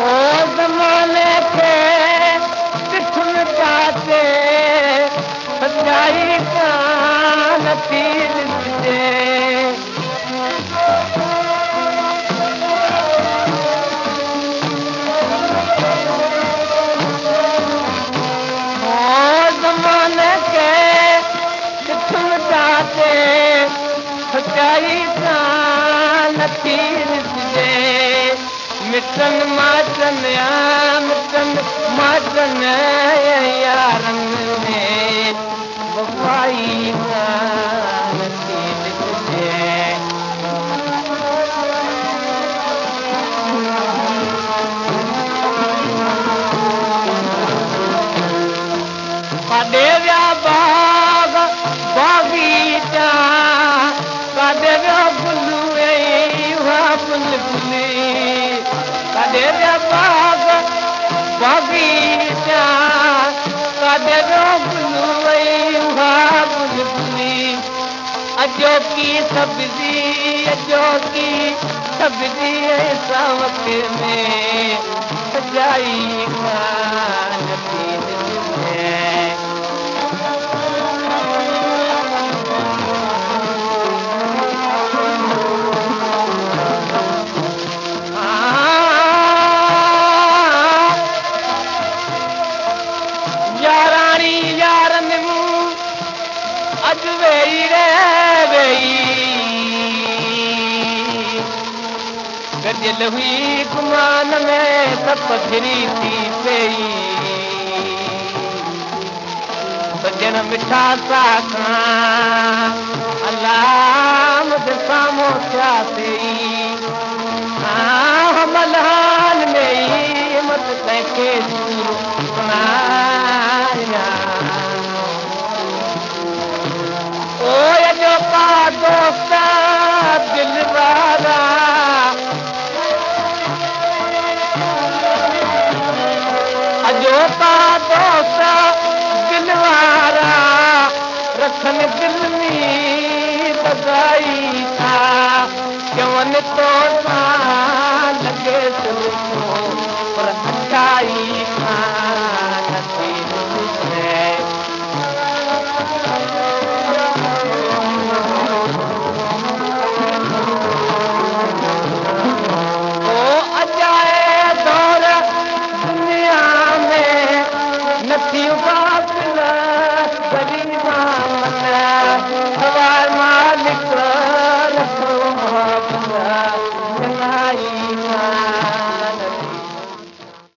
ओ ज़माने खे ॾिठुनि जाते सचाई कान थी ॾिसजे। ओ ज़माने खे ॾिठुनि जाते सचाई कान थी ॾिसजे। मिटनि माइटनि मिटनि माइटनि यारनि में वफ़ाई कान थी ॾिसजे। काॾे विया बाग़ बाग़ीचा, काॾे वियो गुल ऐं उहा बुलबुली। काॾे विया बाग़ बाग़ीचा, काॾे वियो गुल ऐं उहा बुलबुली। अॼोकी सब्ज़ी अॼोकी सब्ज़ी ऐं सावक में सजाई कान थी ॾिसजे। याराणी यारनि मूं अॼु वेही रे वेही, गॾियल हुई गुमान में त पधरी थी पई। सजण मिठा साखां अलाह मुंहिंजे साम्हूं थियासीं। हा मल्हान में ई मत कंहिंखे सूर सुणायां। ओ अॼोका दोस्त दिलि वारा, अॼोका दोस्त दिलि वारा, रखनि दिलि में दगाई था, चवनि तो सां लॻे सुठो।